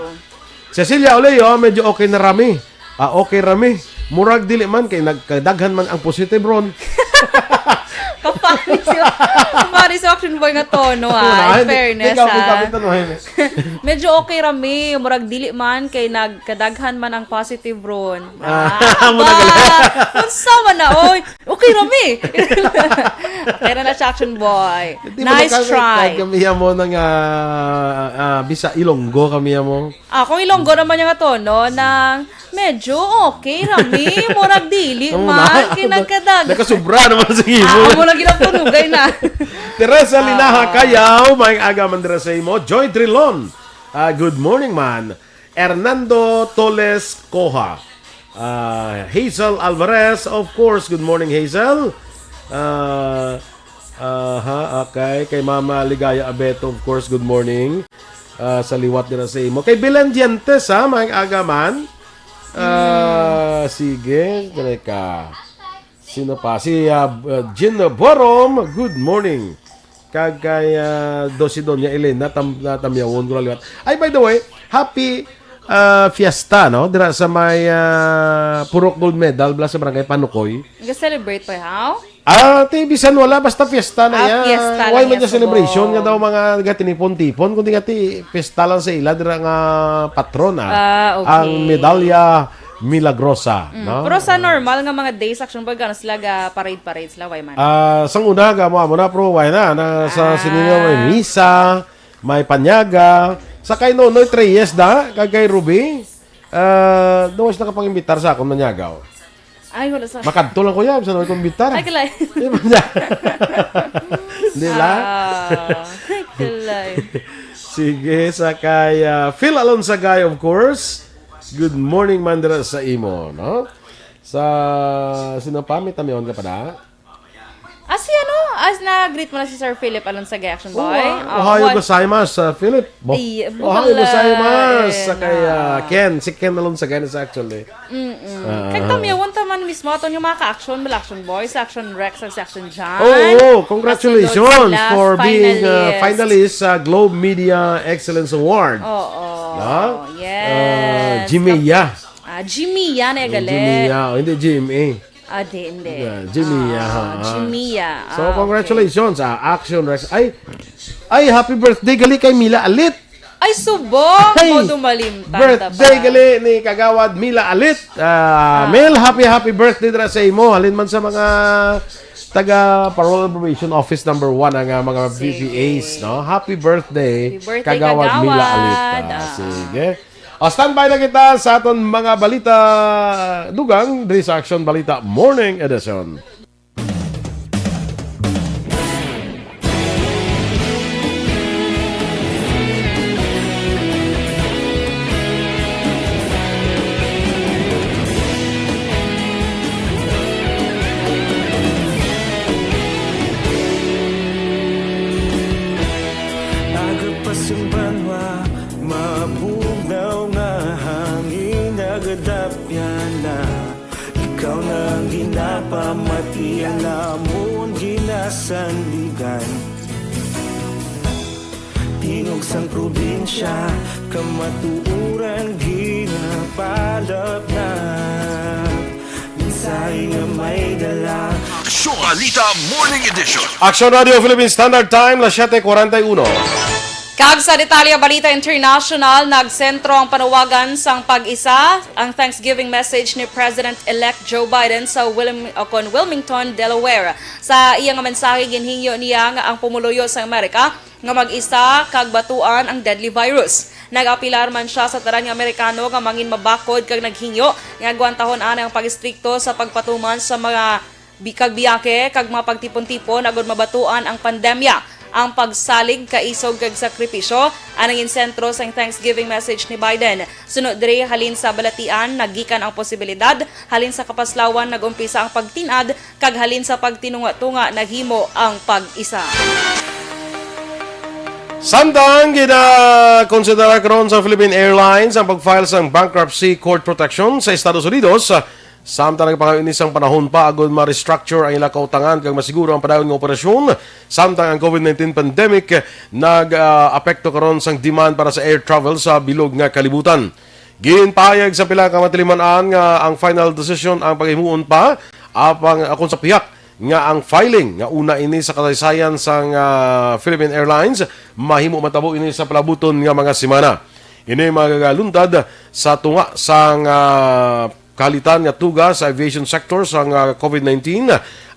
Cecilia Oleo, medyo okay na rami. Ah, okay rami. Murag dili man kay nagkadaghan man ang positive ron. Kapani si, kapani si Action Boy nga tono, ah, Wala, in hindi. fairness, Ikaw, ah. ikaw, ito, no, Jaime. Medyo okay rami. Murag dili man kay nagkadaghan man ang positive ron. Ah, Ah, murag ba? Unsa man na, oy? Okay rami. Okay ra na siya, Action Boy. Hindi mo Nice nakakita try. kami mo nang, ah, ah, bisa Ilonggo kami mo. Ah, kung Ilonggo naman yung tono, nang medyo okay rami, murag dili Ano man, na? kinagkadag. Nakasubra naman sa imo. Ah, amo lang ginaptunugay na. Teresa Linaha Ah. Kayaw, may aga man dira sa imo. Joy Trilon, ah, good morning man. Hernando Toles Coha. Ah, Hazel Alvarez, of course, good morning, Hazel. Ah, aha, okay. Kay Mama Ligaya Abeto, of course, good morning. Ah, sa liwat nila sa imo. Kay Belen Dientes, ha, maayong aga man. Ah, sige, dali ka. Sino pa? Si, ah, uh, Jean Borom, good morning. Kag kay, ah, do si Doña Elena, tam-, natamyawon ko lang liwat. Ay, by the way, happy, ah, fiesta, no? Dira sa may, ah, Purok Gold Medal, bala sa Barangay Panukoy. Nag-celebrate pa, haw? Ah, ti, bisan wala, basta fiesta na Ah, yan. fiesta Why lang man yan, niya celebration Subong. nga daw mga gatinipon-tipon, kundi nga ti, fiesta lang sa ila, dira nga patron, ah. Ah, okay. Ang medalya Milagrosa, Mm, no? pero sa Ah. normal nga mga days, Action Boy, gano sila ga parade-parade sila, why man? Ah, sang una, ga mo, amo na, pero why na? Na sa Ah. sinigaw may misa, may panyaga. Sa kay Nonoy Treyes da, kag kay Ruby, ah, daw sila kapag-imbitar sa akon manyagaw. Ay, wala sa Makadto lang ko yan, sa Nonoy kumbitar. Ay, kalay. Di ba niya? Di ba? Ah, kalay. Sige, sa kay, ah, Phil Alonsagay, of course. Good morning, man, dira sa imo, no? Sa, sino pa? May tamiyon ka pa na? Ah, si ano? As na-greet mo na si Sir Philip Alonsagay, Action Boy? Oh, ah, Ah, Ohio one gozaimasu, ah, Philip. Bo-, Ay, Ohio bukala, gozaimasu. eh, Sa kay, ah, na. Ken. Si Ken Alonsagay na sa actually. Mm-mm. Ah. Kag tamiyawan ta man mismo aton yung mga ka-action, bala Action Boy, sa Action Rex, sa Action John. Oo, oo. Congratulations Kasunod sila, for being, uh, finalist. finalist sa Globe Media Excellence Award. Oo. Na? Yes. Uh, Jimia. Ah, Jimia na Yung gali. Jimia. Oh, hindi, G M A. Ah, di, hindi. Yeah, Jimia, Ah, ha? Jimia. So, Ah, okay. congratulations, ah, Action Rex. Ay, ay, happy birthday gali kay Mila Alit. Ay, subong! Ay, Mo dumalimtan ta birthday pa. gali ni Kagawad Mila Alit. Ah, Ah. Mel, happy, happy birthday dira sa imo. Halin man sa mga taga Parole and Probation Office number one ang, ah, mga Sige. V P As, no? Happy birthday, Happy birthday, Kagawad Mila Alit. Kagawad. Ah, Ah. sige. O, standby na kita sa aton mga balita dugang diri sa Action Balita Morning Edition. Aga pa sa banwa, mabugnaw nga hangin nagadapyan na. Ikaw na ang ginapamati, ang amon ginasandigan. Tingog sang probinsya, kamatuoran ginapalapnap. Mensahe nga may dala. Aksyon Balita Morning Edition. Action Radio Philippine Standard Time, las siete cuarenta y uno. Kag sa detalye, balita international, nagsentro ang panawagan sang pag-isa, ang Thanksgiving message ni President-elect Joe Biden sa Wilm-, o kon Wilmington, Delaware. Sa iya nga mensahe, ginhingyo niya nga ang pumuluyo sa Amerika nga mag-isa kag batuan ang deadly virus. Nag-apilar man siya sa tanan nga Amerikano nga mangin mabakod kag naghingyo nga agwantahon anay ang pag-istrikto sa pagpatuman sa mga bi-, kag biyake kag mga pagtipon-tipon agud mabatuan ang pandemya. Ang pagsalig, kaisog kag sakripisyo ang naging sentro sang Thanksgiving message ni Biden. Suno diri, halin sa balatian naggikan ang posibilidad, halin sa kapaslawan nag-umpisa ang pagtin-ad, kag halin sa pagtinunga-tunga naghimo ang pag-isa. Samtang ginakonsidera karon sa Philippine Airlines ang pag-file sang bankruptcy court protection sa Estados Unidos, samtang nagpangayo ini sang panahon pa agud ma-restructure ang ila kautangan kag masiguro ang padayon nga operasyon, samtang ang covid nineteen pandemic nag-apekto karon sang demand para sa air travel sa bilog nga kalibutan. Ginpahayag sa pila ka matiliman-an nga ang final decision ang paghimuon pa, apang akon sa pihak nga ang filing nga una ini sa kasaysayan sang, ah, Philippine Airlines mahimo matabo ini sa palabuton nga mga semana. Ini magaluntad sa tunga sang, ah, kahalitan nga tuga sa aviation sector sang, ah, covid nineteen,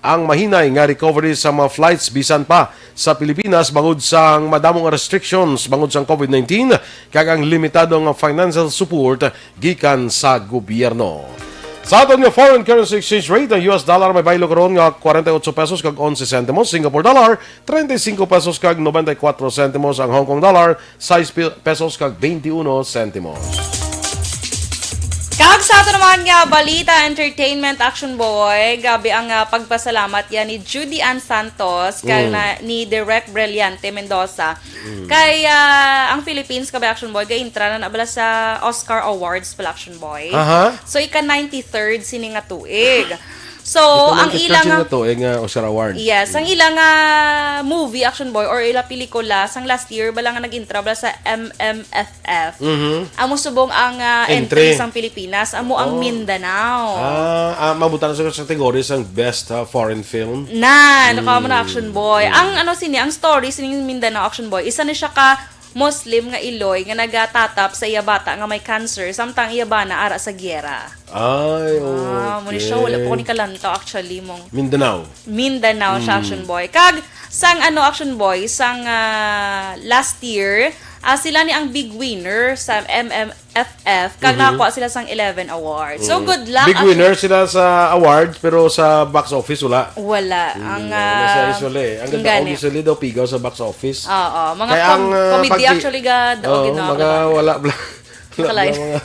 ang mahinay nga recovery sa mga flights bisan pa sa Pilipinas bangod sang madamo nga restrictions bangod sang covid nineteen kag ang limitado nga financial support gikan sa gobyerno. Sa aton nga foreign currency exchange rate, ang U S dollar may baylo karon nga forty-eight pesos kag eleven sentimos, Singapore dollar treinta y cinco pesos kag noventa y cuatro sentimos, ang Hong Kong dollar sais pe-, pesos kag twenty-one sentimos. Kag sa ato naman nga balita, entertainment, Action Boy, grabe ang, ah, pagpasalamat yan ni Judy Ann Santos kag Mm. na, ni Direk Brillante Mendoza. Mm. Kay, ah, ang Philippines, kabay, Action Boy, gaintra na na bala sa Oscar Awards pala, Action Boy. Aha. So, ika ninety-third sini nga tuig. So, Ika ang ninety-third ilang sini nga tuig nga Oscar Award. Yes, ang Mm. ilang, ah, movie, Action Boy, or ila pelikula sang last year bala nga nag-intra bala sa M M F F. Mhm. Amo subong ang, ah, entry Entry. sang Pilipinas, amo ang Oh. Mindanao. Ah, ah, mabutang sa category sang best, ah, foreign film. Na, ano ka mo na, Mm. Action Boy. Mm. Ang ano sini, ang story sining Mindanao, Action Boy, isa ni siya ka Muslim nga iloy nga nagatatap sa iya bata nga may cancer, samtang iya bana ara sa giyera. Ay, Ah, muna siya, wala pa ko okay. ni kalantaw, actually, mong Mindanao. Mindanao siya, Mm. Action Boy. Kag, sang ano, Action Boy, sang, ah, last year, ah, sila ni ang big winner sa M M F F, kag Mhm. nakakuha sila sang eleven awards. So, Mm. good luck, Big Action winner sila sa awards, pero sa box office, wala. Wala. Mm, Ang, wala sa ah, usually. Ang ang ganda, gani. usually daw, pigaw sa box office. Oo, mga Kaya com-, ang, ah, comedy pagti-, actually ga, daog oo, gid na mga ako. wala bla-, wala Kalay. bla-, mga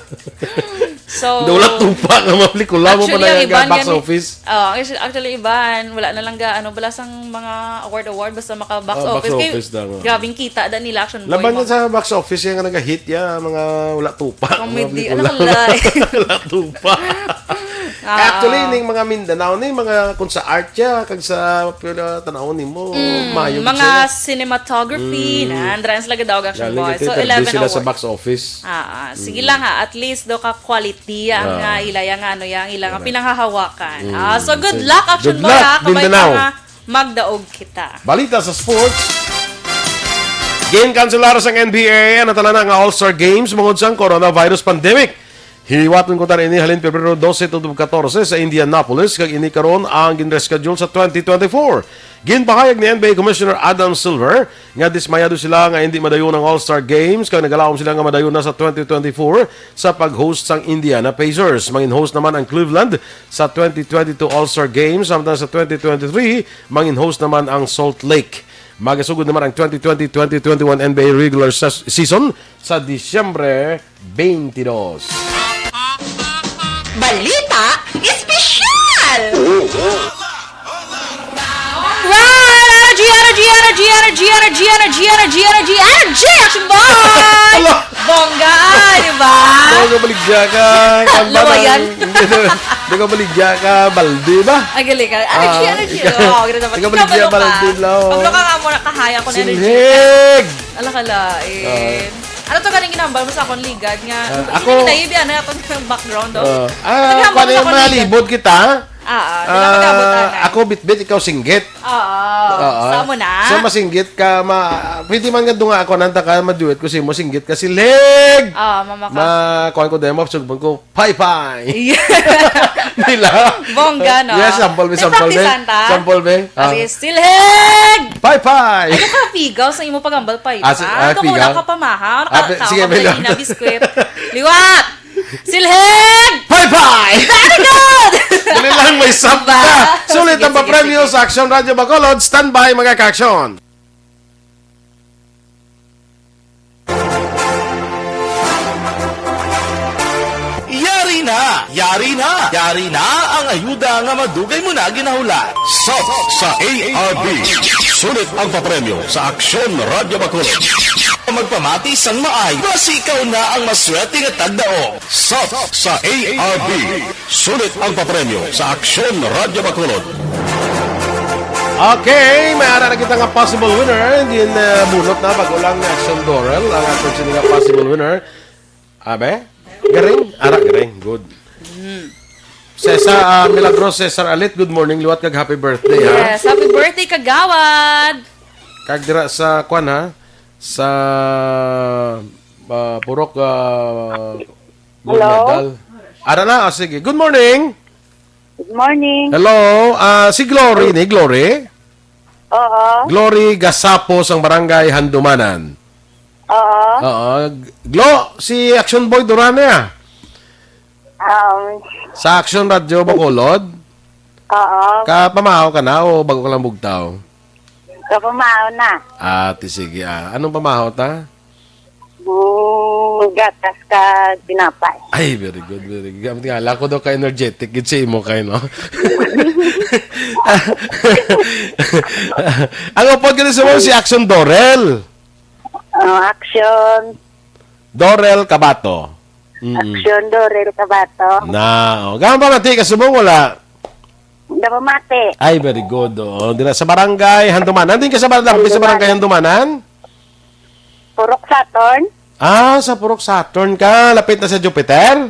So, Daw wala tupa nga mga pelikula mo Actually, pa ang na iban box gani, office. oh, actually, actually, iban, wala na lang ga, ano, bala sang mga award-award, basta maka box Ah, box office. Kay, office na, no. grabing kita da nila, Action Boy, Laban mo. na sa box office, yung nag-hit, ya, mga wala tupa, mga Comedy, pelikula. ano, wala. Wala tupa. Ah. Actually, ning mga Mindanao, ni mga kung sa art ya, kag sa pila tanaw nimo, Mm, mayo gid mga sila. cinematography, Mm. na, andra sila gadaog, Action Galing Boy. ito, So, pwede eleven sila sa awards. box office. Ah, ah. Sige Mm. lang ha, at least do ka quality ang, Ah. ah, ila yang ano yang ila nga Correct. pinanghahawakan. Mm. Ah, so good Sige. luck, Action Good Boy, luck, ha. Kabay Mindanao. ka nga magdaog kita. Balita sa sports. Ginkanselar sang N B A ang tanan nga All-Star Games bangod sang coronavirus pandemic. Hiwaton ko ta ini halin Pebrero dose, twenty twenty-four sa Indianapolis, kag ini karon ang ginreschedule sa twenty twenty-four. Ginpahayag ni N B A Commissioner Adam Silver nga dismayado sila nga hindi madayon ang All-Star Games, kag nagalaom sila nga madayon na sa twenty twenty-four sa pag-host sang Indiana Pacers. Mangin-host naman ang Cleveland sa twenty twenty-two All-Star Games, samtang sa twenty twenty-three, mangin-host naman ang Salt Lake. Magasugod naman ang twenty twenty, twenty twenty-one N B A regular ses-, season sa Disyembre twenty-two. Balita Espesyal! Alright! Energy, energy, energy, energy, energy, energy, energy, energy, energy, energy, Action Boy! Hala! Bongga, di ba? Bongga, baligya ka. Kan ba Lawayan. nang, hindi ka baligya ka, balde ba? Ang galing ka. Energy, Ah, energy. ikaw, Oh, ganun dapat. ikaw Ikaw, baligya, balo ka. balde, lao. Pablo ka nga muna, kahaya ko na energy. Silhig! Ala ka lain. Ah. Ano to galing ginambal mo sa akong ligad nga? Ah, Hindi ako na ibi, ano, atong background, oh. Ah, ah, Ano ginambal mo sa akong mga ligad? libod kita? Ah, ah, di na Ah, mag-abot, ah. ako bitbit, ikaw singgit. Oo. Oo. Sa mo na? So, masinggit ka, ma-, pwede man nga dunga ako, nanta ka, maduet ko si mo, singgit ka, silhig! Oo, mama ka. Ma-, kuwan ko, demo, sugbon ko, paypay! Yeah. Nila. Bongga, no? Yes, sample, be, May sample, be. practice-an ta? Sample, be. Ah, Ah. sige, silhig! Paypay! Ano ka, pigaw sa imo pagambal, paypay? Ah, si-, ah, Ito ko pigaw? lang kapamahaw. Ah, Naka-, pe-, sige, tao ka mo pigaw. na biskwit. Liwat! Silhig! Paypay! Very good! Dali lang, may sap Diba? ka. Sulit Sige, ang sige, papremyo sige. sa Action Radio Bacolod. Standby, mga ka-action. Yari na! Yari na! Yari na ang ayuda nga madugay mo na ginahulat. Sap sa A R B. Sulit ang papremyo sa Aksyon Radyo Bacolod. Magpamati sang maay, basi ikaw na ang maswerte nga tagdaog. Sap sa A R B. Sulit ang papremyo sa Aksyon Radyo Bacolod. Okay, may ara na kita nga possible winner. Hindi na bunot na, bago lang ni Action Dorel ang aton sini nga possible winner. Abe? Garing? Ara, garing. Good. Cesar, ah, Milagros Cesar Alit, good morning. Liwat kag happy birthday, ha? Yes, happy birthday, kagawad! Kag dira sa, kwan, ha? Sa, ah, Purok, ah, Gold Hello? Medal. Ara na, ah, sige. Good morning! Good morning. Hello, ah, si Glory ni, Glory? Oo. Glory Gasapo sang Barangay Handumanan. Oo. Oo. Glo, si Action Boy Duran na ya. Um, Sa Action Radio Bacolod. Oo. Ka pamahaw ka na o bago ka lang bugtaw? Kapamahaw na. Ah, ti sige, ah. Anong pamahaw ta? Mm, gatas ka tinapay. Ay, very good, very good. Gamit nga, lako daw ka energetic gid sa imo kay, no? Ang upod ka sa mo si Action Dorel. Oh, action. Dorel Kabato. Mm-mm. Action, Dorel Kabato. Na, oh. Gama pa mati ka subong wala? Dapamati. Ay, very good. Oo, dira sa barangay Handumanan. Nandun ka sa barangay, sa barangay Handumanan? Purok Saturn. Ah, sa Purok Saturn ka. Lapit na sa Jupiter?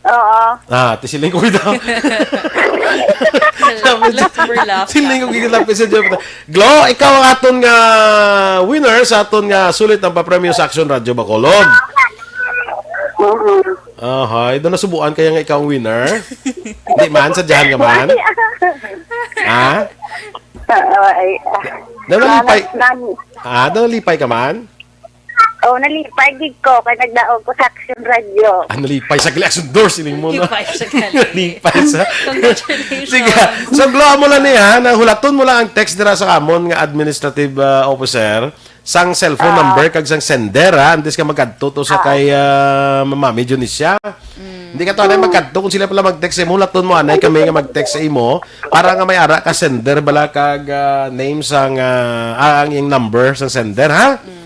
Oo. Ah, ti siling ko ito. Super laugh. Siling ko gigit lapit sa Jupiter. Glo, ikaw ang aton nga winner sa aton nga sulit ang papremyo sa Action Radio Bacolod. Mm-mm. Ahay, daw nasubuan kaya nga ikaw ang winner? Hindi man, sadyahan ka man? Ha? Oo, ay, ah. Daw nalipay, Salamat, Nan. Ha? Daw nalipay ka man? Oh, nalipay gid ko kay nagdaog ko sa Action Radio. Ah, nalipay sa gali, Action Doors, ining mo, no? Lipay sa gali. Lipay sa Congratulations. Sige. So, Glo, mo lang ni, ha? Nahulaton mo lang ang text dira sa kamon nga administrative, ah, officer. Sang cellphone Ah. number kag sang sender, ha? Antes ka magkadto to sa Ah. kay, ah, Mami Dionisia. Mm. Hindi ka to, anay, magkadto kung sila pala mag-text sa imo. Hulaton mo, anay, kami nga mag-text sa imo para nga may ara ka sender bala kag, ah, name sang, ah, ah, ang iyang number sang sender, ha? Mm-mm.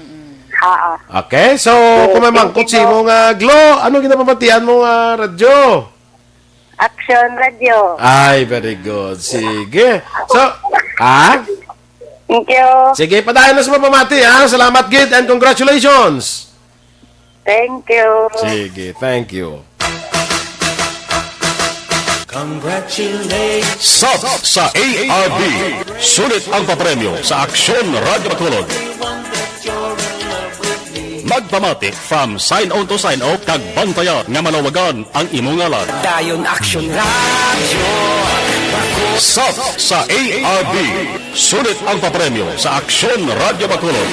Oo. Okay, so, Sige, kung may thank mangkot you, sa imo nga, Glo, ano ginapamatian mo nga radyo? Action Radio. Ay, very good. Sige. So, ha? Thank you. Sige, padayon na sa pamati, ha? Salamat gid and congratulations. Thank you. Sige, thank you. Congratulations. Sap sa A R B. Sulit ang papremyo sa Aksyon Radio Bacolod. Magpamati from sign on to sign off kag bantayan nga malawagan ang imo ngalan. Dayon Action Radio. Sap sa A R B. Sulit ang papremyo sa Aksyon Radio Bacolod.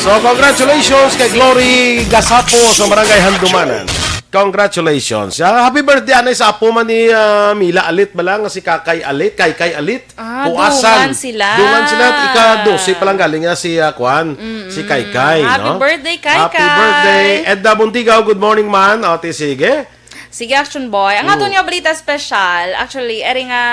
So, congratulations kay Glory Gasapo sa Barangay Handumanan. Congratulations. Ah, happy birthday, anay, sa apo man ni, ah, Mila Alit bala nga si Kakay Alit, Kaykay Alit. Ah, Puasan. Dungan sila. Dungan sila. Ika-dose pa lang galing nga si, ah, Kwan, Mm-mm. si Kaykay, Happy no? birthday, Happy Kaykay. birthday. Edna Buntigaw, good morning, man. O, ti, sige. Sige, Action Boy. Ang Mm. aton nga balita special, actually, eri nga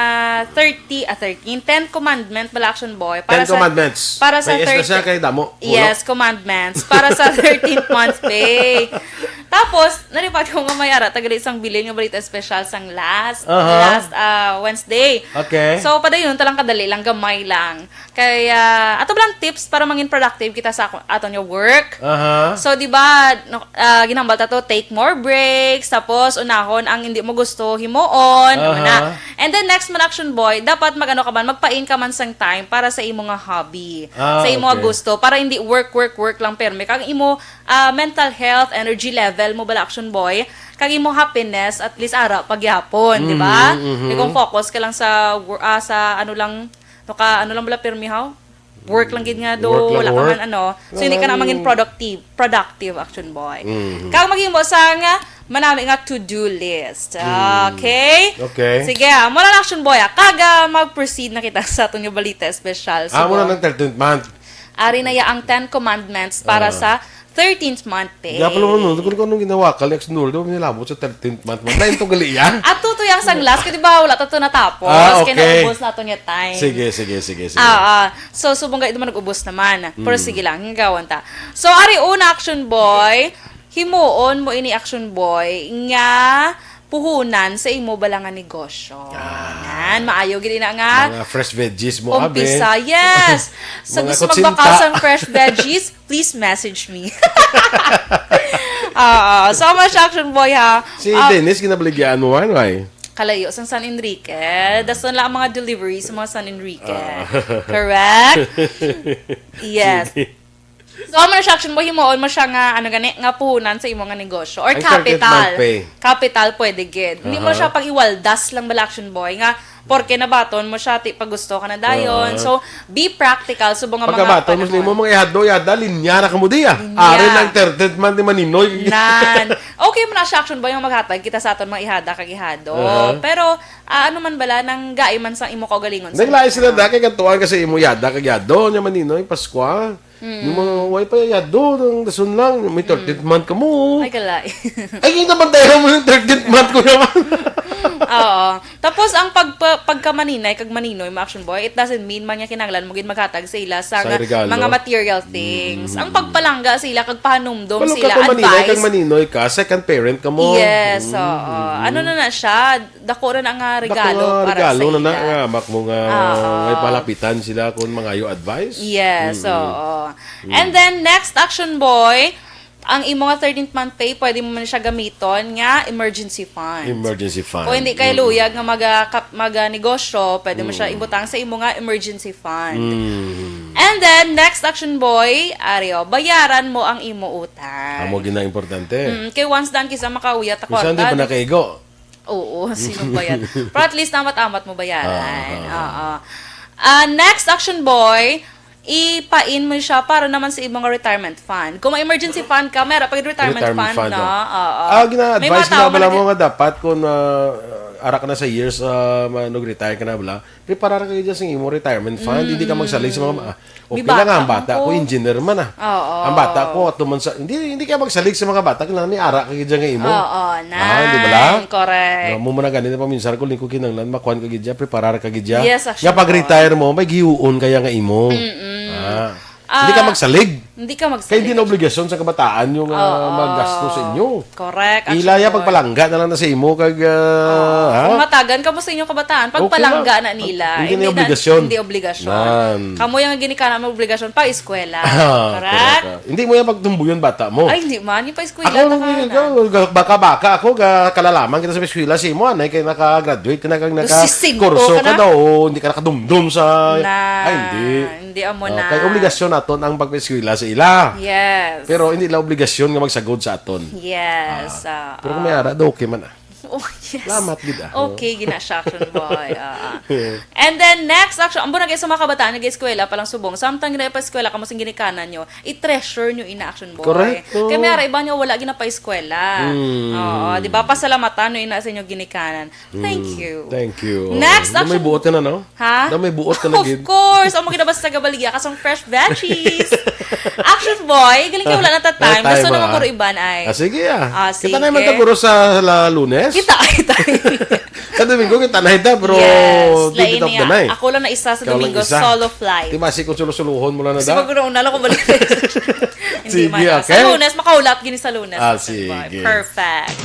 thirty, ah, thirteen, ten commandment bala, Action Boy. Para Ten sa, commandments. para sa May S na siya thirty kay damo. Pulo. Yes, commandments. Para sa thirteenth month pay. Tapos, nalipat ko nga may ara, tagali sang bilin nga balita special sang last, Aha. last, ah, Wednesday. Okay. So, padayon ta lang kadali lang, gamay lang. Kay, ah, ato ba lang tips para mangin productive kita sa ako-, aton nga work? Aha. So, di ba, no, ah, ginhambal ta to, take more breaks, tapos unahon ang hindi mo gusto himuon, Aha. naman na. And then, next man, Action Boy, dapat mag-ano ka man, magpain ka man sang time para sa imo nga hobby, Ah, sa imo nga okay. gusto, para hindi work, work, work lang permi. Kag imo, ah, mental health, energy level mo bala, Action Boy, kag imo happiness, at least ara pagyapon, di ba? Mhm, mhm. Di kung focus ka lang sa wor-, ah, sa ano lang, no ka, ano lang bala permi, haw? Work lang gid nga do, Work lang, wala ka work. man, ano. So, hindi ka na Wala mangin nang productive, productive, Action Boy. Mhm. Kag maghimo sang manami nga to-do list. Mhm. Okay? Okay. Sige, ah, mura na, Action Boy, ah. Kag, ah, mag-proceed na kita sa aton nga balita special. Ah, mura Subo. ng thirteenth month. Ari na ya ang Ten Commandments para Ah. sa thirteenth month pay. Di, pala, ano, kung, kung anong ginawa ka, Lex Nuldo, nilabot sa thirteenth month mo. Dahil to gali yan. At tuto yang sang last, di ba, wala ta to natapos. Ah, Kaya okay. naubos na to niya time. Sige, sige, sige, sige. Ah, ah. So, subong ka, ito man nag-ubos naman. Pero Mm. sige lang, hinggawan ta. So, ari una, Action Boy, himuon mo ini, Action Boy, nga puhunan sa imo bala nga negosyo. Ah. Yan, maayo gid ina nga Mga fresh veggies mo, abi. umpisa. Yes. Sa Mga gusto kutsinta. magbakal sang fresh veggies, please message me. Oo. So, mas Action Boy, ha? Si Ah, Dennis, ginabaligyan mo, ano, ay? Kalayo sang San Enrique. Dason lang ang mga delivery sa mga San Enrique. Ah. Correct? Yes. Sige. So, ang mga Action Boy, himuon mo siya nga, ano gani, nga puhunan sa imo nga negosyo. Or Ang target capital. month pay. Capital, pwede gid. Hindi mo Aha. siya pag-iwaldas lang bala, Action Boy, nga, porke nabaton mo siya, ti, pag gusto ka na dayon. Ah. So, be practical. Subong nga mga Pagkabaton mo sa panahon. imo, mga ihado, ihada, linya na kamo diya. Linya. Ari lang thirteenth month ni Maninoy. Nan. Okay mo na siya, Action Boy, yung maghatag kita sa aton mga ihada kag ihado. Aha. Pero, ah, ano man bala, nang gai man sa imo kaugalingon sa Naglain sila mga da, kay kantuan ka sa imo yada, kag yado, niya Maninoy, Pascua. Mm. Yung mga way pa yado, nang dason lang, may Mm. thirteenth month ka mo. Ay, kalay. Ay, yung nabantayan mo yung thirteenth month ko naman. Oo. Tapos, ang pagpa-, pagkamaninay kag maninoy, mga Action Boy, it doesn't mean man nga kinahanglan mo gid maghatag sa ila sa Sa nga regalo. mga material things. Mm. Ang pagpalangga sa ila kag pahanumdom Balo sa ka ila, kung maninay kag advice. maninoy ka, second parent ka mo. Yes, Mm, oo. mm. Ano na na siya? Dako na na nga Dako regalo nga para regalo sa na na ila. nga, mak mo nga Oo. may palapitan sila kung mangayo advice. Yes, Mm, mm. oo. Mm. And then, next, Action Boy, ang imo nga thirteenth month pay, pwede mo man siya gamiton nga emergency fund. Emergency fund. Kung hindi kay Mm. luyag nga maga-, kap-, maga-negosyo, pwede mo siya Mm. ibutang sa imo nga emergency fund. Mm. And then, next, Action Boy, ari, o, bayaran mo ang imo utang. Amo gina importante. Mm, kay once daan kisa makauyat ta Minsan di kwarta, pa di nakaigo. Oo, sino ba yan? Pero at least, amat-amat mo bayaran. Ah, ah, ah. Oo. Ah, next, Action Boy, ipain mo siya para naman sa imong retirement fund. Kung may emergency fund ka, meron pag retirement Retirement fund, fund, no? oh. Oo. Ah, gina-advise May mga na tao bala man mo nag- nga dapat kung, ah, ara ka na sa years, ah, ma-, nag-retire ka na bala, preparar ka dyan sa imong retirement fund. Hindi ka magsalig sa mga, ah, May okay lang nga, ang bata bata ko, ko. engineer man, ah. Oo. Ang bata ko, ato man sa, hindi, hindi ka magsalig sa mga bata, kailangan may ara ka gid nga imo. Oo, Ah, di ba lang? nine, correct. No, mo man na ganito, paminsan ko, lingkod kinanglan, makuan ka gid dyan, preparar ka gid dyan. Yes, Nga actually, pag-retire mo, may giuon kaya nga imo. Mm-mm. Ah. Ah, Hindi ka magsalig. hindi ka magsalig. Kaya hindi na obligasyon sa kabataan yung, ah, Oo. magasto sa inyo. Correct, Ila ya actually. pagpalangga na lang na sa imo kag, ah, Oo. ha? Kung matagan ka mo sa inyong kabataan, Okay pagpalangga lang. na nila. Hindi na Hindi na, obligasyon. hindi obligasyon. Nan. Kamo yung ginikanan mo obligasyon pa eskwela. Ah, Correct? correct, ah. Hindi mo yung pagtumbuyon bata mo. Ay, hindi man. Yung pa eskwela Ako, na ka hindi na. ko, ga-, baka-baka ako, ga-, kalalaman kita sa eskwela sa imo, anay kay naka-graduate ka na kag naka Sisingko kurso ka ka na. daw, hindi ka nakadumdum sa, Na, ay, hindi. hindi amo Ah, na. kay obligasyon naton ang pagpaeskwela sa ila. Yes. Pero hindi lang obligasyon nga magsagod sa aton. Yes, Ah, ah, pero kung may ah. ara, daw okay man, ah. Oh, yes. Salamat gid, ah. Okay, gina siya, Action Boy. Ah, ah. And then, next, Action, ang bunag sa mga kabataan, nag-eskwela pa lang subong. Samtang gina-eskwela ka mo sing ginikanan nyo, i-treasure nyo ina, Action Boy. Correct, oh. Kaya may ara, iba nyo wala ginapaeskwela. Mm. Oo, di ba? Pasalamatan nyo ina sa inyo ginikanan. Thank Mm, you. thank you. Next, Na may Action buot ka na, no? Ha? Na may buot ka na Of gid. course. Ang mga nabas sa gabaligya, kasong fresh veggies. Action Boy, galing kayo wala na ta time. Ah, time, Gusto naman ah. ko rin iban ay. Ah, sige, ah. Ah, Kita na man sige. taguro sa la-, Lunes. Kita, kita. Sa Domingo, kita na ita, bro. Yes, Give it lain up niya. the night. Ako lang na isa sa Ikaw lang Domingo, isa. solo flight. Di ba, si kung suluhon mo lang na Kasi da? pag una-una lang ko balik. Hindi Sige, man, ah. Sa okay. Lunes, makahulat gini sa Lunes. Ah, Action Boy. sige. Perfect.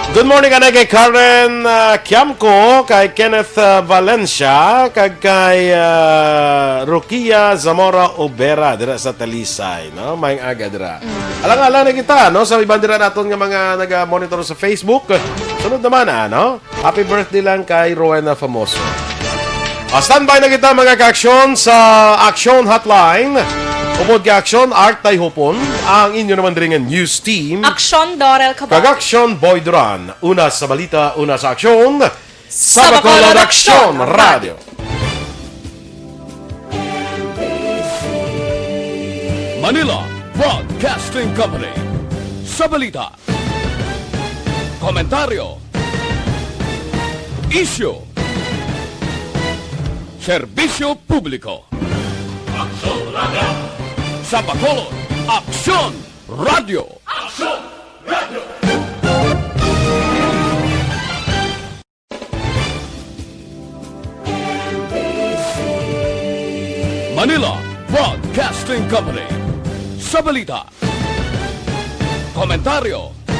Good morning, anay kay Karen, ah, Kiamco, kay Kenneth, ah, Valencia, kag kay, ah, Rukia Zamora Obera, dira sa Talisay, no? Maayong aga dira. Mm. Alang-alang na kita, no? Sa iban dira naton nga mga naga-monitor sa Facebook. Sunod naman, ah, no? Happy birthday lang kay Rowena Famoso. Ah, standby na kita, mga ka-aksyon, sa Aksyon Hotline. Upod kay Aksyon, Art Tayhupon, ang inyo naman diri nga news team. Aksyon, Dorel Cabal. Kag Aksyon, Boy Duran. Una sa balita, una sa aksyon. Sa Sa Bacolod Bacolod Aksyon Aksyon Radio. Manila Broadcasting Company. Sa balita, komentaryo, isyu, Serbisyo Publiko. Aksyon Radio. Sa Bacolod, Aksyon Radio. Aksyon Radio. Manila Broadcasting Company. Sa balita, komentaryo,